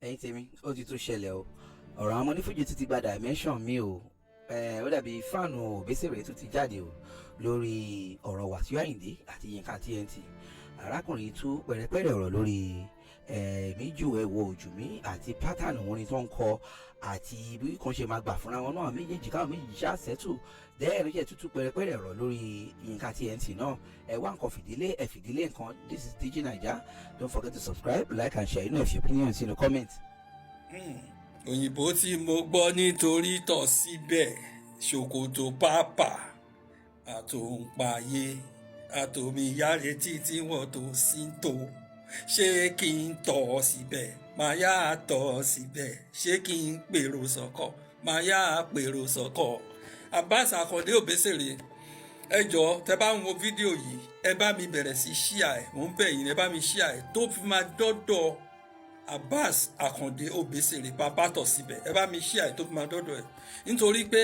Ẹ̀yin tèmi, ó ti tún ṣẹlẹ̀ o. Ọ̀rọ̀ àwọn onífújì tún ti gba dimension mi o. Ó dàbí fan Òbésèré tún ti jáde o lórí ọ̀rọ̀ Wàsíù Àyìndé àti Yínká TNT. Arákùnrin tú pẹ̀rẹ̀pẹ̀rẹ̀ ọ̀rọ̀ lórí méjì ẹ̀wọ̀ ojú mi àti pattern orin tó ń kọ àti bí kan ṣe máa gbà fúnra wọn náà, méjèèjì káwọn méjèèjì ṣáà settle dẹ́ẹ̀ ló jẹ́ tútù pẹ̀rẹ̀pẹ̀rẹ̀ ọ̀rọ̀ lórí Yínká TNT náà. Ẹ wá nǹkan fìdílé, ẹ fìdílé nǹkan. This is DJ Naija. Don't forget to subscribe, like and share. You know if your opinions in the comment. Òyìnbó tí mo gbọ́ nítorí tọ̀ síbẹ̀, ṣòkòtò pápá àtòǹpàyé àtòmíyáre títí wọ́n tó sí tó. Ṣé kí n tọ̀ síbẹ̀? Máa yá tọ̀ síbẹ̀. Ṣé kí n pèrò sọ́kọ̀? Máa yá pèrò sọ́kọ̀. Abbas Akande Obesere, ẹ jọ̀ọ́, tẹ́ bá ń wo fídíò yìí, ẹ bá mi bẹ̀rẹ̀ sí share ẹ̀. Mò ń bẹ̀ yín, ẹ bá mi share ẹ̀ tó fi máa dọ́dọ̀ Abbas Akande Obesere, bàbá tọ̀ síbẹ̀. Ẹ bá mi share ẹ̀ tó fi máa dọ́dọ̀ ẹ̀, nítorí pé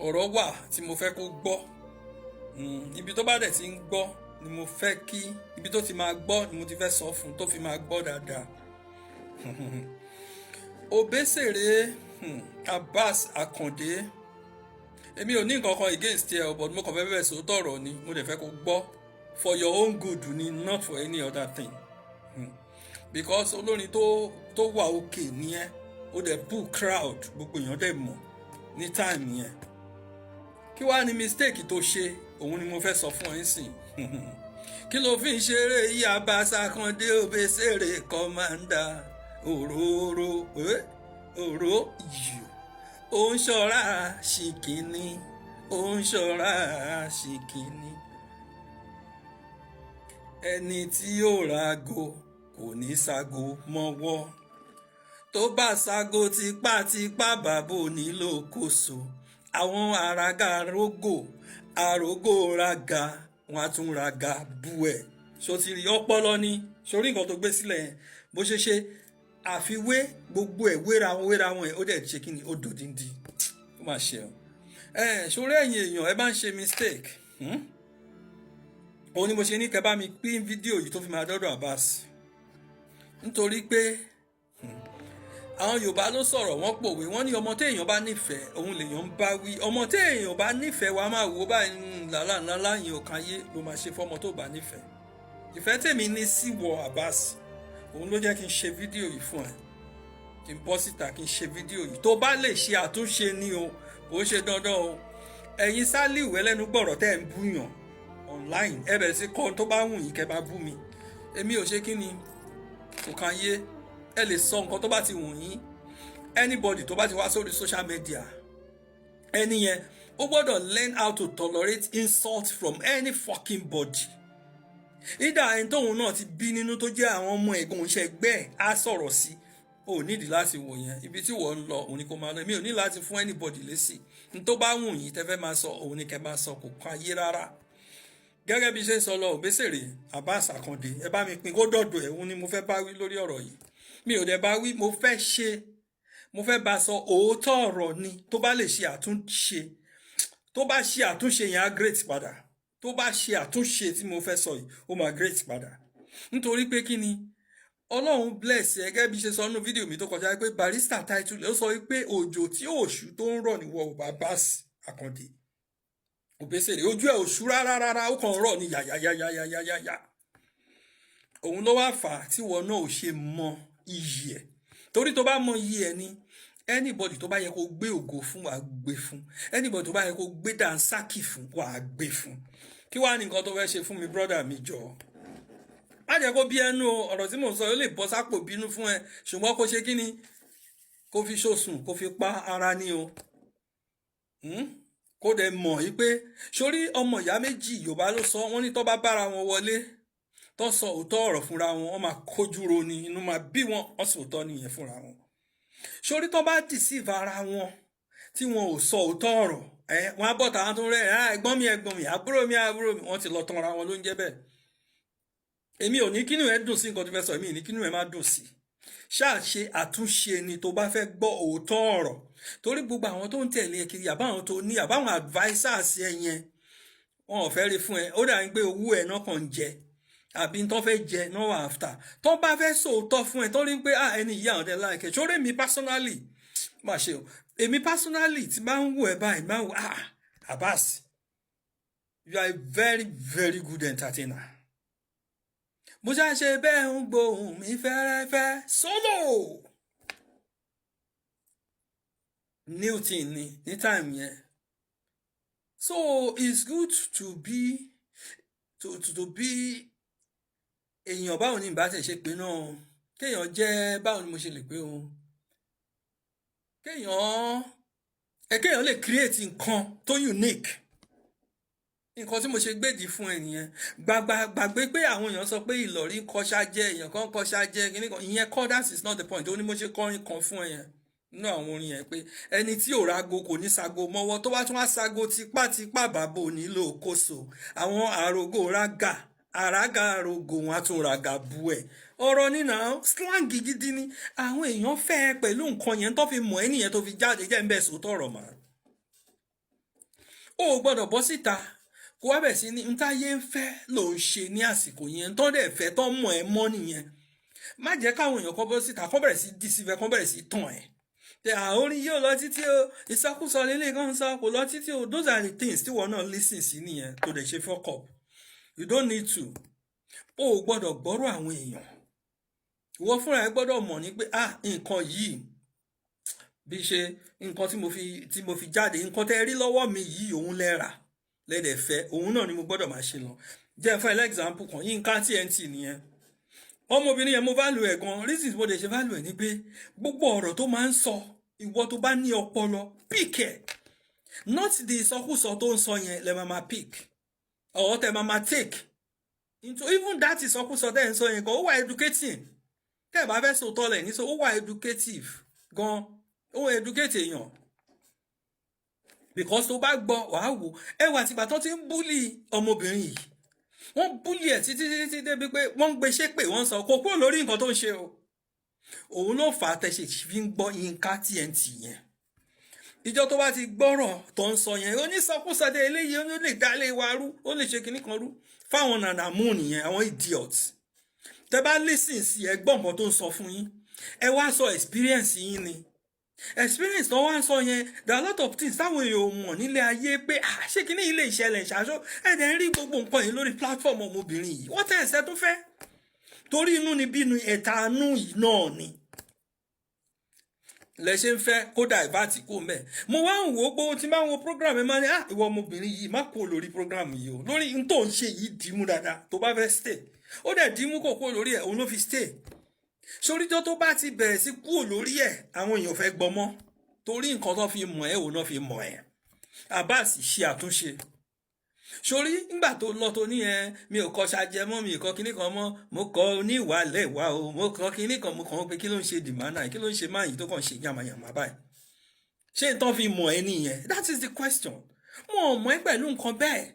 ọ̀rọ̀ wà tí mo fẹ́ kó gbọ́. Ibi tó bá dẹ̀ ti ń gbọ́ ni mo fẹ́ kí ibi tó ti máa gbọ́ ni mo ti fẹ́ sọ fún un tó fi máa gbọ́ dáadáa. Obesere, Abbas Akande, èmi ò ní nǹkan kan against ẹ o, but mo kàn fẹ́ bẹ̀rẹ̀ sòótọ́ ọ̀rọ̀ ni. Mo dẹ̀ fẹ́ kó gbọ́ for your own good ni, not for any other thing, because olórin tó wà òkè ní ẹ, ó dẹ̀ pull crowd, gbogbo èèyàn dẹ̀ mọ̀ ní time yẹn. Kí wàá ní mistake tó ṣe? Òun ni mo fẹ́ sọ fún ẹ sìn. Kí ló fi ń ṣeré yí, Abbas Akande Obesere, commander òróró òró yìí? Ó ń ṣọ́ra ṣìkìní, ó ń ṣọ́ra ṣìkìní. Ẹni tí yóò rago kò ní sago mọ́wọ́. Tó bá sago tipátipá, bàbá onílò kóso. Àwọn àràgà rógò àrógò raga, wọn á tún raga bú ẹ. Ṣó ti rí ọpọlọ ní sórí nǹkan tó gbé sílẹ̀ yẹn? Bó ṣe ṣe àfiwé gbogbo ẹ̀ wéra wọn wéra wọn ẹ̀, ó dẹ̀ ṣe kí ni, ó dòdìndì. Ó mà ṣe ọ ẹ. Sórí ẹ̀yin èèyàn, ẹ bá ń ṣe mistake. Òun ni mo ṣe ní kẹ́ bá mi pín fídíò yìí tó fi máa dọ́dọ̀ Abbas, nítorí pé àwọn Yorùbá ló sọ̀rọ̀, wọ́n pòwe, wọ́n ní ọmọ téèyàn bá nífẹ̀ẹ́, òun lèèyàn ń bá wí. Ọmọ téèyàn bá nífẹ̀ẹ́, wa máa wò báyìí, làlá ńlá yìí ò kan yé ló máa ṣe fọ́mọ tó bá nífẹ̀ẹ́. Ìfẹ́ tèmi ní sí wọ, Abbas, òun ló jẹ́ kí n ṣe fídíò yìí fún ẹ, kí n bọ́ síta kí n ṣe fídíò yìí. Tó bá lè ṣe àtúnṣe ní o, kò ṣe dandan o. Ẹ̀yin Sálíù ẹlẹ́nu gbọ̀rọ̀ tẹ́ ẹ̀ ń búyàn online, ẹ bẹ̀rẹ̀ sí kọ́ tó bá wù yín kẹ́ bá bú mi. Èmi ò ṣe kí ni, kò kàn yé. Ẹ lè sọ nǹkan tó bá ti wù yín. Anybody tó bá ti wá sórí social media, ẹni yẹn ó gbọ́dọ̀ learn how to tolerate insult from any fucking body. Ìdá ẹni tóun náà ti bí nínú, tó jẹ́ àwọn ọmọ ẹ̀gbọ́n ìṣẹ̀gbẹ́ ẹ̀, á sọ̀rọ̀ sí. O nídìí láti wò yẹn. Ibi tí wọ́n ń lọ, òun ni kò máa lọ. Èmi ò ní láti fún anybody lésì. N tó bá wù yín tẹ́ fẹ́ máa sọ, òun ni kẹ́ máa sọ, kò kan ayé rárá. Gẹ́gẹ́ bí ṣe ń sọ lọ, Òbésèré Abbas Akande, ẹ bá mi pín kó dọ̀dọ̀ ẹ̀. Òun ni mo fẹ́ bá wí lórí ọ̀rọ̀ yìí. Mi ò dẹ̀ bá wí, mo fẹ́ ṣe, mo fẹ́ bá sọ òótọ́ ọ̀rọ̀ ni. Tó bá lè ṣe àtúnṣe, tó bá ṣe àtúnṣe yẹn, á great padà. Tó bá ṣe àtúnṣe tí mo fẹ́ sọ yìí, ó máa great padà. Nítorí pé kí ni, Ọlọ́run bless ẹ. Gẹ́gẹ́ bí ṣe sọ nínú fídíò mi tó kọjá pé Barrister title, ó sọ pé òjò tí òṣù tó ń rọ̀ níwọ̀ Abbas Akande Òbésèré, ojú ẹ̀ òṣù rárá rárá, ó kàn rọ̀ ní yàyàyàyàyàyà. Òun ló wá fà á tí wọn náà ò ṣe mọ iyì ẹ̀, torí tó bá mọ iyì ẹ̀ ni, anybody tó bá yẹ kó gbé ògo fún, wàá gbé fún. Anybody tó bá yẹ kó gbé dànsákì fún, wàá gbé fún. Kí wàá ní nǹkan tó fẹ́ ṣe fún mi, brother mi? Jọ, má jẹ́ kó bí ẹnu o. Ọ̀rọ̀ tí mò ń sọ yóò lè bọ́ sápò bínú fún ẹ, ṣùgbọ́n kó ṣe kí ni, kó fi ṣòsùn, kó fi pa ara ní o. Kó dẹ̀ mọ̀ yí pé sórí ọmọ ìyá méjì, Yorùbá ló sọ, wọ́n ní tó bá bára wọn wọlé, tó sọ òótọ́ ọ̀rọ̀ fúnra wọn, wọ́n máa kójú ro ni, inú máa bí wọn, wọ́n sì òótọ́ nìyẹn fúnra wọn. Sórí tó bá deceive ara wọn, tí wọn ò sọ òótọ́ ọ̀rọ̀ ẹ, wọn á bọ̀ táwọn tó ń rẹ́ ẹ, ẹ̀gbọ́n mi, ẹ̀gbọ́n mi, àbúrò mi, àbúrò mi, wọ́n ti lọ tanra wọn ló ń jẹ́ bẹ́ẹ̀. Èmi ò ní kínú ẹ dùn sí nǹkan tó fẹ́ sọ, èmi ò ní kínú ẹ má dùn sí. Ṣáà ṣe àtúnṣe ni tó bá fẹ́ gbọ́ òótọ́ ọ̀rọ̀, torí gbogbo àwọn tó ń tẹ̀lé ẹ kiri, àbáwọn tó ní, àbáwọn advisers ẹ yẹn, wọn ò fẹ́ rí fún ẹ. Ó dà ní pé owó ẹ náà kàn ń jẹ. Àbí tó fẹ́ jẹ náà wà after. Tó bá fẹ́ sòótọ́ fún ẹ, tó rí pé, ah, ẹni yìí, àwọn tẹ like ẹ ṣoré. Mi personally, má ṣe o, èmi personally ti máa ń wò ẹ báyìí, máa ń wò, ah, Abbas, you are a very, very good entertainer. Mo ṣáà ṣe bẹ́ẹ̀ ń gbóhùn mi fẹ́rẹ́fẹ́ solo new thing ni ní time yẹn. So it's good to be èèyàn. Báwo ni ìbá tẹ̀ ṣe pé náà, kéèyàn jẹ́, báwo ni mo ṣe lè pé o, kéèyàn ẹ, kéèyàn lè create nǹkan tó unique. Nǹkan tí mo ṣe gbèdì fún ẹ nìyẹn. Gbàgbà gbàgbé pé àwọn èèyàn sọ pé Ìlọrí kọ́ṣá jẹ́, èèyàn kan kọ́ṣá jẹ́ kíní kan, ìyẹn kọ́. That is not the point. Ó ní mo ṣe kọrin kan fún ẹ yẹn nínú àwọn orin yẹn pé ẹni tí ò rago kò ní sago mọ́wọ́, tó bá tún wá sago tipátipá, bàbá ò nílò kóso. Àwọn àrògò rágà àràgà àrògò, wọn á tún ràgà bu ẹ. Ọ̀rọ̀ nínà slang gidi ni. Àwọn èèyàn fẹ́ ẹ pẹ̀lú nǹkan yẹn tó fi mọ̀ ẹ́ nìyẹn, tó fi jáde jẹ́ ń bẹ̀ sòótọ́ ọ̀rọ̀ mà. Ó gbọ́dọ̀ bọ́ síta kó wá bẹ̀ sí ní ntáyé ń fẹ́ ló ń ṣe ní àsìkò yẹn, tó dẹ̀ fẹ́, tó mọ̀ ẹ́ mọ́ nìyẹn. Má jẹ́ káwọn èèyàn kọ́ bọ́ síta, kọ́ bẹ̀rẹ̀ sí deceive, kọ́ bẹ̀rẹ̀ sí tàn ẹ́ tẹ. Àwọn orin yóò lọ títí o, ìsọkúsọ lélẹ̀ kan sọ kò lọ títí o. Those are the things tí wọ́n náà listen sí nìyẹn tó dẹ̀ ṣe fuck up. You don't need to. O ò gbọ́dọ̀ gbọ́rọ̀ àwọn èèyàn. Ìwọ fúnra ẹ gbọ́dọ̀ mọ̀ ní pé, ah, nǹkan yìí bí ṣe nǹkan tí mo fi jáde, nǹkan tẹ́ rí lọ́wọ́ mi yìí, òun lẹ rà lẹ́dẹ̀ fẹ́, òun náà ni mo gbọ́dọ̀ máa ṣe lọ. Jẹ́ fún example kan, Yínká TNT nìyẹn. Ọmọbìnrin yẹn, mo value ẹ̀ gan. Reasons mo dẹ̀ ṣe value ẹ̀ ni pé gbogbo ọ̀rọ̀ tó máa ń sọ, ìwọ tó bá ní ọpọlọ, pick ẹ̀, not the ìsọkúsọ tó ń sọ yẹn lẹ máa máa pick or tẹ máa máa take into. Even that ìsọkúsọ tẹ́ ń sọ yẹn gan, ó wà educating. Tẹ́ ẹ̀ bá fẹ́ sòótọ́ lẹ̀ ní so, ó wà educative gan, ó educate èèyàn, because tó bá gbọ́, wàá wò ẹ wà. Tìgbà tó ti ń bully ọmọbìnrin yìí, wọ́n bully ẹ̀ títí títí débi pé wọ́n ń gbé ṣépè, wọ́n sọ kò kúrò lórí nǹkan tó ń ṣe o. Òun ló fà á tẹ̀sí fi ń gbọ́ Yínká TNT yẹn. Ìjọ tó bá ti gbọ́rọ̀ tó ń sọ yẹn, onísọkúsọ dé eléyìí, ó lè dálé wa rú, ó lè ṣe kinní kan rú fáwọn nànàmú nìyẹn, àwọn idiot. Tẹ bá listen sí ẹ, gbọ́ nǹkan tó ń sọ fún yín, ẹ wá sọ experience yín ni. Experience tó wá ń sọ yẹn, there are a lot of things táwọn èèyàn ò mọ̀ nílé ayé pé, ah, ṣé kinní yìí lè ṣẹlẹ̀ ṣáṣọ. Ẹ̀ dẹ̀ ń rí gbogbo nǹkan yìí lórí platform ọmọbìnrin yìí. Wọ́n tẹ̀ ẹ̀sẹ̀ tó fẹ́ torí inú ni bínú ẹ̀ta inú yìí náà ni lẹ ṣe ń fẹ́ kó divert kó mẹ́. Mo wá ń wò ó pé tí n bá ń wo program ẹ, máa ní, ah, ìwọ ọmọbìnrin yìí, má kó lórí program yìí o, lórí n tó ń ṣe yìí, dìímú dáadáa tó bá fẹ́ stay. Ó dẹ̀ dìímú, kò kó lórí ẹ̀, òun ló fi stay. Soríjọ́ tó bá ti bẹ̀rẹ̀ sí kúrò lórí ẹ̀, àwọn èèyàn fẹ́ gbọmọ́ torí nǹkan tó fi mọ̀ ẹ́, òun náà fi mọ̀ ẹ́. Abbas, ṣe àtúnṣe sórí ńgbà tó lọ tó ní ẹ, mi ò kọ ṣàjẹ mọ́, mi ò kọ kinní kan mọ́, mo kọ oníwàlẹ̀ wá o, mo kọ kinní kan. Mo kàn ó pé kí ló ń ṣe dìmánà, kí ló ń ṣe máa yìí tó kàn ṣe yàmàyàmà báyìí? Ṣé n tán fi mọ̀ ẹ́ nìyẹn? That is the question. Mo ò mọ̀ ẹ́ pẹ̀lú nǹkan bẹ́ẹ̀.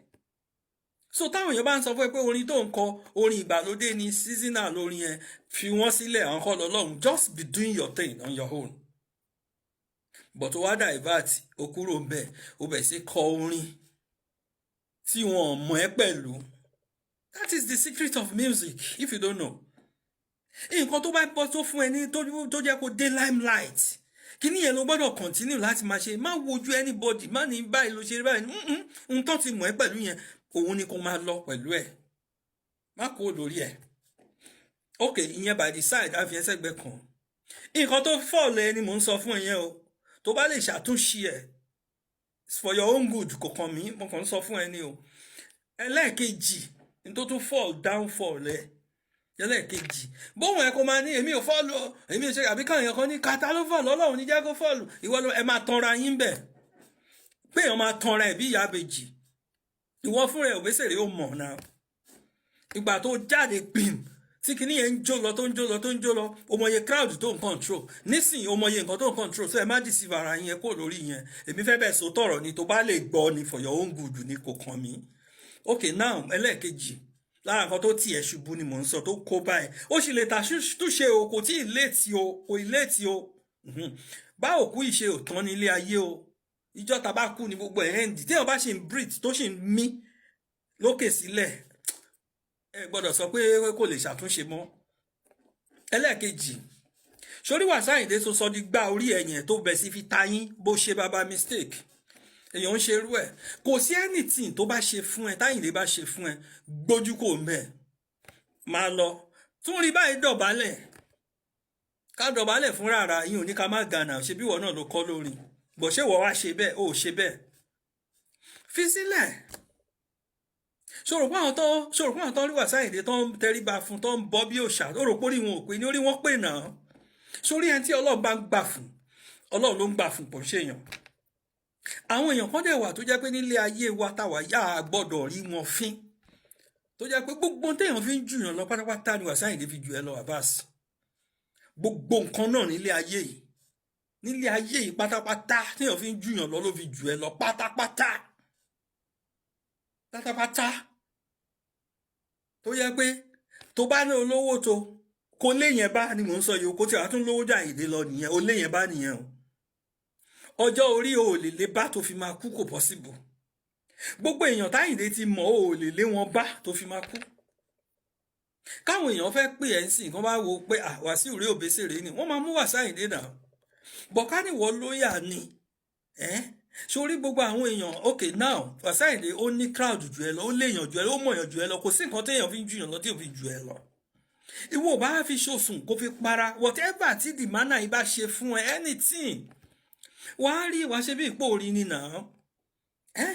So táwọn èèyàn bá ń sọ fún ẹ pé orin tó ń kọ, orin ìgbàlódé ni, seasonal lórin yẹn, fi wọ́n sílẹ̀, àwọn kọ́ lọ́lọ́run. Just be doing your thing on your own. But ó wá divert, ó kúrò ń bẹ̀, ó bẹ̀ sí kọ orin tí wọn ò mọ̀ ẹ́ pẹ̀lú. That is the secret of music, if you don't know. Nǹkan tó bá bọ́ tó fún ẹ ní tó jẹ́ kó dé limelight, kíní yẹn ló gbọ́dọ̀ continue láti máa ṣe. Má wojú anybody, má ní báyìí ló ṣe báyìí. N tó ti mọ̀ ẹ́ pẹ̀lú yẹn, òun ni kó máa lọ pẹ̀lú ẹ̀, má kó lórí ẹ̀. Ok, ìyẹn by the side, àfi ẹsẹ̀gbẹ́ kan. Nǹkan tó fall ẹ ni mò ń sọ fún ẹ yẹn o. Tó bá lè ṣàtúnṣe ẹ̀ for your own good, kò kàn mí, mo kàn ń sọ fún ẹ ní o. Ẹlẹ́ẹ̀kejì ní tó tún fall down, fall ẹ ẹlẹ́ẹ̀kejì, bóun ẹ kó máa ní èmi ò fall o, èmi ò ṣe, àbí káwọn èèyàn kan ní kàtà ló fall, Ọlọ́run ní jẹ́ kó fall. Ìwọ ló ẹ máa tanra yín bẹ̀ pé èèyàn máa tanra ẹ̀ bí ìyá àbèjì. Ìwọ fúnra ẹ̀, Òbésèré, ó mọ̀ náà. Ìgbà tó jáde gbìm tí kinní yẹn ń jó lọ, tó ń jó lọ, tó ń jó lọ, o mọye crowd tó ń control nísìnyí, o mọye nǹkan tó ń control. So ẹ má deceive ara yín, ẹ kó lórí yẹn. Èmi fẹ́ bẹ́ẹ̀ sọ tọ̀rọ̀ ni, tó bá lè gbọ́ ni, for your own good ni, kò kàn mí. Ok, now, ẹlẹ́ẹ̀kejì lára nǹkan tó tiẹ̀ ṣubú ni mò ń sọ, tó kó báyìí, ó sì lè ta túnṣe o. Kò tí ì late o, kò ì late o. Bá òkú ìṣe ò tán nílé ayé o. Ìjọ tá bá kú ni gbogbo ẹ̀ end. Téèyàn bá ṣì ń breathe, tó ṣì ń mí lókè sílẹ̀. Ẹ gbọ́dọ̀ sọ pé kò lè ṣàtúnṣe mọ́. Ẹlẹ́ẹ̀kejì, sórí Wàsíù Àyìndé tó sọ di gbá orí ẹ̀yìn tó bẹ̀ sí fi tayín bó ṣe bàbá mistake, èèyàn ń ṣerú ẹ̀. Kò sí anything tó bá ṣe fún ẹ, táyìndé bá ṣe fún ẹ, gbójú kò ń bẹ̀, máa lọ tún rí báyìí. Dọ̀bálẹ̀, ká dọ̀bálẹ̀ fún rárá yín ò ní ká má gànà. Ṣe bí ìwọ náà ló kọ́ lórin bọ̀? Ṣé ìwọ wá ṣe bẹ́ẹ̀? Ó ṣe bẹ́ẹ̀, fi sílẹ̀. Ṣòro pé àwọn tó ń rí Wàsíù Àyìndé, tó ń tẹríba fún, tó ń bọ́ bí òòṣà, ó rò pé orí wọn ò pé ní orí wọn pè náà. Sórí ẹni tí Ọlọ́run bá ń gbà fún, Ọlọ́run ló ń gbà fún, kò ń ṣèyàn. Àwọn èèyàn kan dẹ̀ wà tó jẹ́ pé nílé ayé wa táwa yá a gbọ́dọ̀ rí wọn fín, tó jẹ́ pé gbogbo téèyàn fi ń jùyàn lọ pátápátá ni Wàsíù Àyìndé fi jù ẹ lọ, Abbas. Gbogbo nǹkan náà nílé ayé yìí pátápátá téèyàn fi ń jùyàn lọ ló fi jù ẹ lọ pátápátá pátápátá, tó yẹ pé tó bá ní olówó tó kó léyìn bá ni mò ń sọ yìí, kó tí wàá tún lówó jà Àyìndé lọ nìyẹn, ó léyìn bá nìyẹn o. Ọjọ́ orí o ò lè lé bá tó fi máa kú, kò possible. Gbogbo èèyàn táyìndé ti mọ̀, o ò lè lé wọn bá tó fi máa kú. Káwọn èèyàn fẹ́ pè ẹ́ ń sìn kán bá wo pé Wàsíù rí Òbésèré ni wọ́n máa mú Wàsíù Àyìndé náà bọ̀. Ká níwọ̀ lóyà ni ẹ́ sórí gbogbo àwọn èèyàn. Okay, now Wàsíù Àyìndé, ó ní crowd jù ẹ lọ, ó léèyàn jù ẹ lọ, ó mọ̀yàn jù ẹ lọ. Kò sí nǹkan téèyàn fi ń jùyàn lọ tí ò fi jù ẹ lọ. Ìwọ ò bá fi ṣòsùn kó fi para whatever tí the manner yìí bá ṣe fún ẹ, anything, wàá rí wàá ṣe bí ipò orí ni nà ẹ́.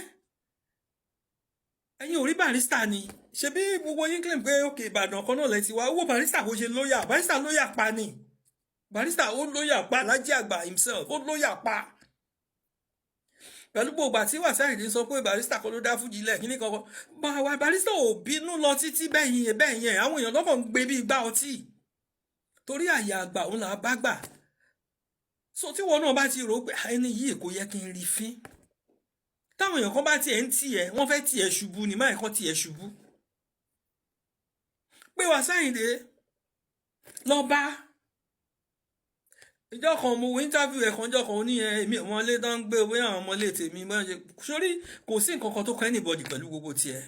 Ẹ̀yin ò rí Barrister ni. Ṣebí gbogbo yín claim pé òkè Ìbàdàn kan náà lẹ ti wá owó. Barrister kò ṣe lóyà, Barrister lóyà pa ni. Barrister ó lóyà pa, Alhaji Àgbà himself ó lóyà pa. Pẹ̀lú gbogbo àti Wàsíù Àyìndé sọ pé Barrister kan ló dá fújì lẹ̀ kíní kankan bá wa, Barrister ò bínú lọ títí bẹ́ẹ̀ yẹn bẹ́ẹ̀ yẹn. Àwọn èèyàn lọ́kàn ń gbé bí igbá ọtí torí àyà àgbà òun là á bá gbà. So tí wọn náà bá ti rò ó pé ẹni yìí kò yẹ kí n rí fín, táwọn èèyàn kan bá tiẹ̀ ń tiẹ̀, wọ́n fẹ́ tiẹ̀ ṣubú ni, máa kàn tiẹ̀ ṣubú pé Wàsíù Àyìndé lọ bá. Ìjọ kan mo wo interview ẹ̀ kan, ìjọ kan ó ní ẹ èmi ọmọlé tó ń gbé owó àwọn ọmọlé tèmi bóyá ṣe sórí. Kò sí nǹkan kan tó kọ́ anybody pẹ̀lú gbogbo tiẹ̀.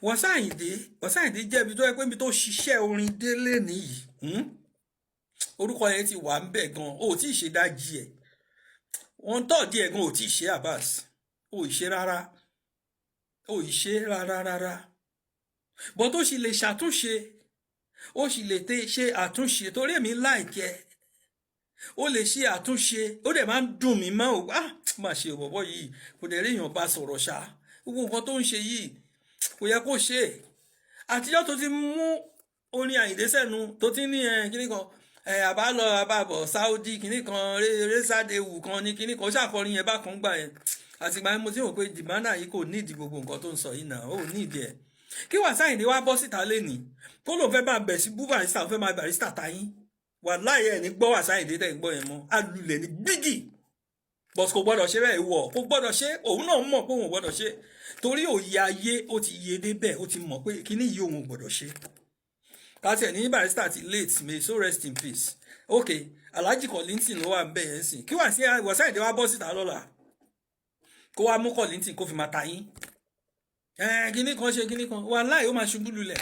Wàsíù Àyìndé, Wàsíù Àyìndé jẹ́ ibi tó yẹ pé ibi tó ṣiṣẹ́ orin délé nìyí, Orúkọ yẹn ti wà ń bẹ̀ gan, o ò tí ì ṣe dájí ẹ̀, wọ́n tọ̀ díẹ̀ gan, ò tí ì ṣe, Abbas, o ì ṣe rárá, o ì ṣe rárá rárá. Bọ́n tó sì lè ṣàtúnṣe, ó sì lè ṣe àtúnṣe torí èmi láìkẹ́ ó lè ṣe àtúnṣe. Ó dẹ̀ máa ń dùn mí mọ́ ò, ah, má ṣe bọ̀bọ̀ yìí, kò dẹ̀ rí èèyàn bá sọ̀rọ̀ ṣá. Gbogbo nǹkan tó ń ṣe yìí kò yẹ kó ṣe é. Àtijọ́ tó ti mú orin Àyìndé sẹ́nu, tó ti ní ẹ kíní kan ẹ àbá lọ àbábọ̀ Saudi kíní kan rẹ́sàdéwù kan ní kíní kan, ó ṣàkọrin yẹn bákan gbà yẹn. Àtìgbà yẹn mo ti rò pé dìmánà yìí kò nídìí gbogbo nǹkan tó ń sọ yìí náà, ó nídìí ẹ̀. Kí Wàsíù Àyìndé wá bọ́ síta lénìí kó lóun fẹ́ máa bẹ̀ sí bú Barrister, òun fẹ́ máa Barrister tayín, wàláhì ẹ̀ ní gbọ́ Wàsíù Àyìndé tẹ̀ ń gbọ́ yẹn mọ́, alulẹ̀ ní gbígì. But kò gbọ́dọ̀ ṣe bẹ́ẹ̀, wọ̀ kò gbọ́dọ̀ ṣe. Òun náà mọ̀ pé òun ò gbọ́dọ̀ ṣe torí òye ayé ó ti yé débẹ̀, ó ti mọ̀ pé kíní yìí òun ò gbọ́dọ̀ ṣe. Káṣí ní Barrister ti late, may so rest in peace. Ok, Alhaji Kollington ló wà ń bẹ̀ yẹn sìn. Kí Wàsíù Àyìndé wá bọ́ síta lọ́la kó wá mú Kollington kó fi máa ta yín, kíní kan ṣe kíní kan, wàláhì ó máa ṣubú lulẹ̀.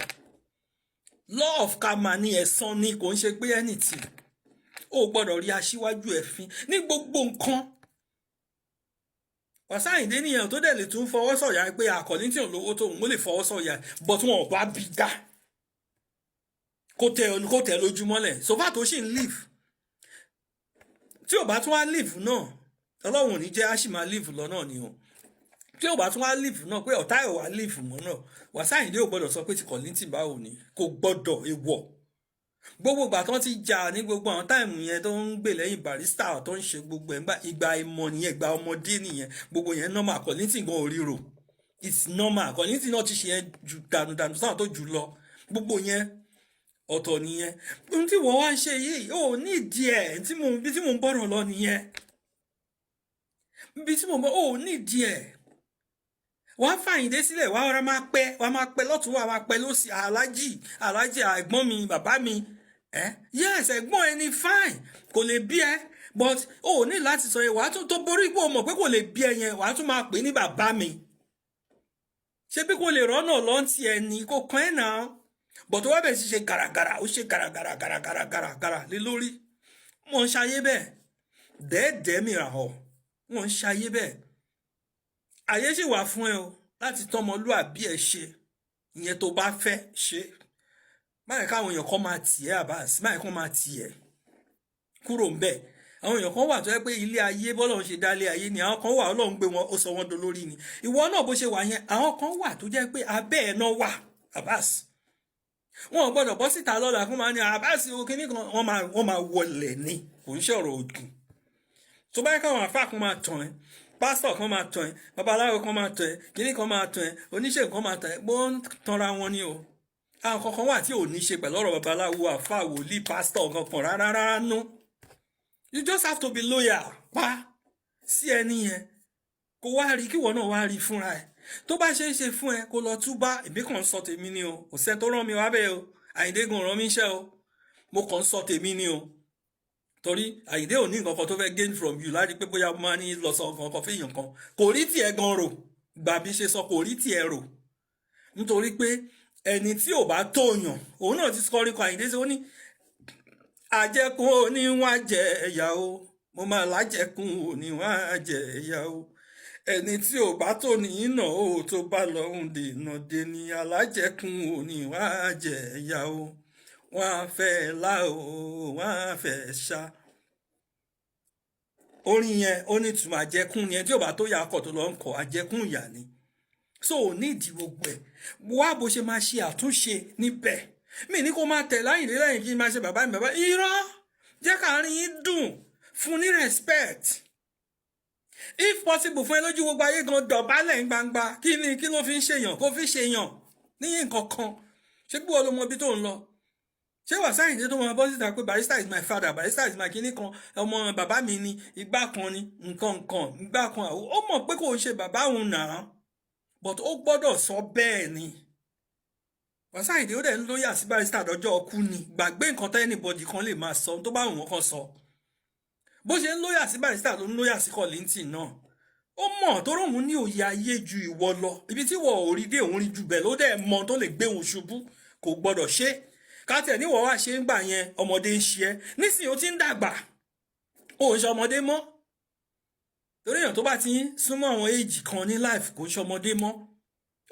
Law of karma ni, ẹ̀san ni, kò ń ṣe pé anything. Ó gbọ́dọ̀ rí aṣíwájú ẹ̀fín ní gbogbo nǹkan. Wàsíù Àyìndé nìyẹn tó dẹ̀ lè tún fọwọ́ sọ̀yà pé Kollington lówó tóun, ó lè fọwọ́ sọ̀yà, but wọn ò bá bí dá kó tẹ lójúmọ́lẹ̀. So far tó sì ń live, tí ò bá tún wá live náà, Ọlọ́run ò ní jẹ́, á sì máa live lọ náà ni o. Tí ò bá tún wá live náà, pé ọ̀tá ẹ̀ wá live mọ́ náà, Wàsíù Àyìndé ò gbọ́dọ̀ sọ pé ti Kollington báwo ni, kò gbọ́dọ̀. Èèwọ̀. Gbogbo ìgbà tó ti jà ní gbogbo àwọn time yẹn tó ń gbè lẹ́yìn Barrister, tó ń ṣe gbogbo ẹ̀ ńgbà ìgbà ìmọ̀ nìyẹn, ìgbà ọmọdé nìyẹn. Gbogbo yẹn normal. Kollington gan òríro, it's normal. Kollington náà ti ṣe yẹn ju dànùdànù sáwọn tó jù lọ. Gbogbo yẹn ọ̀tọ̀ nìyẹn. Ohun tí wọ́n wá ń ṣe yìí ò ní ìdí ẹ̀ tí mo bí tí mò ń bọ̀rọ̀ lọ nìyẹn. Bí tí mò ń bọ̀, ò ní ìdí ẹ̀. Wàá fàyìndé sílẹ̀, wàá ọ̀rá máa pẹ́, wàá máa pẹ́ lọ́tún, wàá máa pẹ́ lọ́sì. Aláàjì, aláàjì, ẹ̀gbọ́n mi, bàbá mi ẹ, yes, ẹ̀gbọ́n ẹ ní, fine, kò lè bí ẹ, but o ò ní láti sọ yẹn. Wàá tún tó borí pé o mọ̀ pé kò lè bí ẹ yẹn, wàá tún máa pè ní bàbá mi. Ṣé bí kò lè rọ́nà lọ́ntì ẹ ní kò kàn ẹ́ náà. But tó wá bẹ̀rẹ̀ sí ṣe gàràgàrà, ó ṣe gàràgàrà gàràgàrà gàràgàrà lé lórí. Wọ́n ń ṣayé bẹ́ẹ̀ dẹ́ẹ̀dẹ́ẹ́ mìíràn họ, wọ́n ń ṣayé bẹ́ẹ̀. Àyè sì wà fún ẹ o láti tọ́mọlúàbí ẹ ṣe ìyẹn tó bá fẹ́ ṣe. Báyìí káwọn èèyàn kan máa tì ẹ́, Abbas, báyìí kan máa tì ẹ́ kúrò ń bẹ̀. Àwọn èèyàn kan wà tó yẹ pé ilé ayé, bọ́lọ́run ṣe dá ilé ayé ni. Àwọn kan wà, Ọlọ́run gbé wọn, ó sọ wọ́n dolórí ni. Ìwọ náà bó ṣe wà yẹn, àwọn kan wà tó jẹ́ pé abẹ́ ẹ̀ náà wà, Abbas. Wọn ò gbọ́dọ̀ bọ́ síta lọ́la fún máa ní Abbas o kíní kan. Wọ́n máa wọlé ni, kò ń ṣọ̀rọ̀ ògùn. Tó bá yẹ káwọn àfáà kan máa tàn ẹ́, pásítọ̀ kan máa tàn ẹ́, babaláwo kan máa tàn ẹ́, kíní kan máa tàn ẹ́, oníṣègùn kan máa tàn ẹ́, bó ń tanra wọn ni o. Àwọn kankan wà tí ò ní ṣe pẹ̀lú ọ̀rọ̀ babaláwo, àfáà, wòlíì, pásítọ̀ kankan rárá rárá nú. You just have to be loyal pa sí ẹni yẹn, kó wá rí kíwọ náà wá rí fúnra ẹ. Tó bá ṣe é ṣe fún ẹ, kó lọ túbá. Èmi kàn ń sọ tèmi ni o, kò sẹ́ni tó rán mi wá bẹ́ẹ̀ o. Àyìndé gan rán mi iṣẹ́ o, mo kàn ń sọ tèmi ni o, torí Àyìndé ò ní nǹkan kan tó fẹ́ gain from you láti pé bóyá mo máa ní lọ sọ nǹkan kan fẹ́yàn kan. Kò rí tiẹ̀ gan rò gbà bí ṣe sọ, kò rí tiẹ̀ rò, nítorí pé ẹni tí ò bá tóyàn, òun náà ti kọrin kan. Àyìndé ṣe ó ní àjẹkùn oníwọ̀n jẹ ẹ̀yà o, mo máa lájẹkùn oníwọ̀n jẹ ẹ̀yà o. Ẹni tí ò bá tó ní iná o, tó bá lọ ń dènà dèní, alájẹkùn oníwọ̀n jẹ ẹ̀yà o, wọ́n á fẹ́ lá o, wọ́n á fẹ́ ṣá. Orin yẹn ó ní ìtumọ̀. Àjẹkùn yẹn, tí ò bá tó yà akọ̀ tó lọ ń kọ àjẹkùn ìyà ni. So ò ní ìdí gbogbo ẹ̀ wá bó ṣe máa ṣe àtúnṣe níbẹ̀. Mi ní kó máa tẹ̀ láyìnlé lẹ́yìn kí n máa ṣe bàbá mi bàbá. Irọ́, jẹ́ káàrin yín dùn, fún ní respect. If possible, fún ẹ lójú gbogbo ayé gan, dọ̀bálẹ̀ ń gbangba. Kí ni kí ló fi ń ṣèyàn? Kó fi ṣèyàn ní nǹkan kan. Ṣé bí wọ́n ló mọ ibi tó ń lọ? Ṣé Wasiu Ayinde tó máa bọ́ síta pé "Barrister is my father, Barrister is my kinní kan, ọmọ bàbá mi ni, igbá kan ni, nǹkan nǹkan, igbá kan àwọ̀"? Ó mọ̀ pé kò ń ṣe bàbá òun náà, but ó gbọ́dọ̀ sọ bẹ́ẹ̀ ni. Wasiu Ayinde ó dẹ̀ ń loyal sí Barrister dọjọ́ ọkú ni. Gbàgbé nǹkan tó anybody kan lè máa sọ, tó bá wù wọ́n kan sọ. Bó ṣe ń loyal sí Barrister ló ń loyal sí Kollington náà. Ó mọ̀ tó róhun ní òye ayé ju ìwọ lọ. Ibi tí ìwọ ò rí dé, òun rí ju bẹ́ẹ̀ ló dẹ̀ mọ̀ tó lè gbé òun ṣubú, kò gbọ́dọ̀ ṣe káàtẹ̀ níwọ̀ wá ṣe ń gbà yẹn. Ọmọdé ń ṣe ẹ́ nísìnyí, ó ti ń dàgbà, ó ń ṣe ọmọdé mọ́, torí èèyàn tó bá ti ń súnmọ́ àwọn éèjì kan ní life kò ń ṣe ọmọdé mọ́,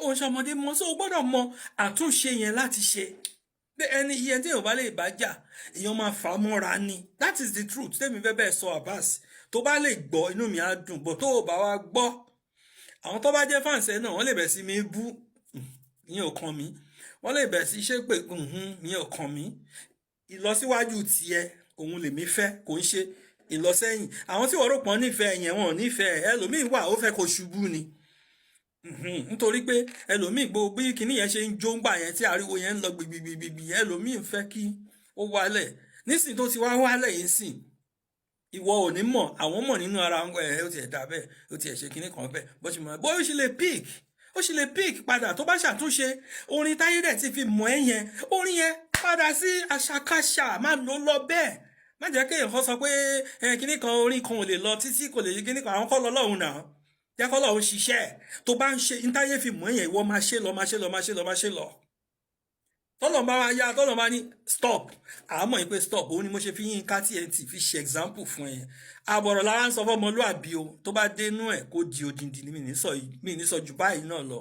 ó ń ṣe ọmọdé mọ́. So o gbọ́dọ̀ mọ àtúnṣe yẹn láti ṣe pé ẹni iye tí èèyàn bá lè bá jà, èèyàn máa fà á mọ́ra ni. That is the truth tèmi fẹ́ bẹ́ẹ̀ sọ, Abbas. Tó bá lè gbọ́, inú mi á dùn bọ̀. Tó o bá wá gbọ́, àwọn tó bá jẹ́ fans ẹ̀ náà, wọ́n lè bẹ̀ sí mi bú, ìyẹn ò kàn mí. Wọ́n lè bẹ̀ sí ṣépè, ìyẹn ò kàn mí. Ìlọsíwájú tiẹ̀ òun lèmi fẹ́, kò ń ṣe ìlọsẹ́yìn. Àwọn tí wọ́n rò pọ́n nífẹ̀ẹ́ yẹn, wọn ò nífẹ̀ẹ́. Ẹlòmíín wà, ó fẹ́ kó ṣubú ni, nítorí pé ẹlòmíín, gbogbo bí kinní yẹn ṣe ń jó ńgbà yẹn tí ariwo yẹn ń lọ gbìgbìgbìgbì, ẹlòmíín fẹ́ kí ó wálẹ̀. Nísìnyí tó ti wá wálẹ̀ yìí sìn, ìwọ ò ní mọ̀, àwọn mọ̀ nínú ara wọn. Ẹ̀ ó tiẹ̀ dà bẹ́ẹ̀, ó tiẹ̀ ṣe kinní kan bẹ́ẹ̀ bó ṣe mọ̀ bó ṣe lè pick, ó ṣe lè pick padà tó bá ṣàtúnṣe orin táyé dẹ̀ ti fi mọ̀ ẹ́ yẹn. Orin yẹn padà sí àṣàkáṣà, má ló lọ bẹ́ẹ̀. Má jẹ́ kéèyàn kan sọ pé ẹ kinní kan, orin kan ò lè lọ títí, kò lè yí kinní kan. Àwọn kọ́ lọ lọ́hùn náà, jẹ́ kọ́ lọ́hùn ṣiṣẹ́. Tó bá ń ṣe ntáyé fi mọ̀ ẹ́ yẹn, ìwọ máa ṣe lọ, máa ṣe lọ, máa ṣe lọ, máa ṣe lọ. Tọ́lọ̀ bá wa yá, tọ́lọ̀ bá ní stop, àmọ́ yìí pé stop. Òun ni mo ṣe fi Yínká TNT fi ṣe example fún ẹ. Àbọ̀rọ̀ lára ń sọ fọ́mọlúàbí o, tó bá dénú ẹ̀ kó di odindi ni. Mi ní sọ jù báyìí náà lọ.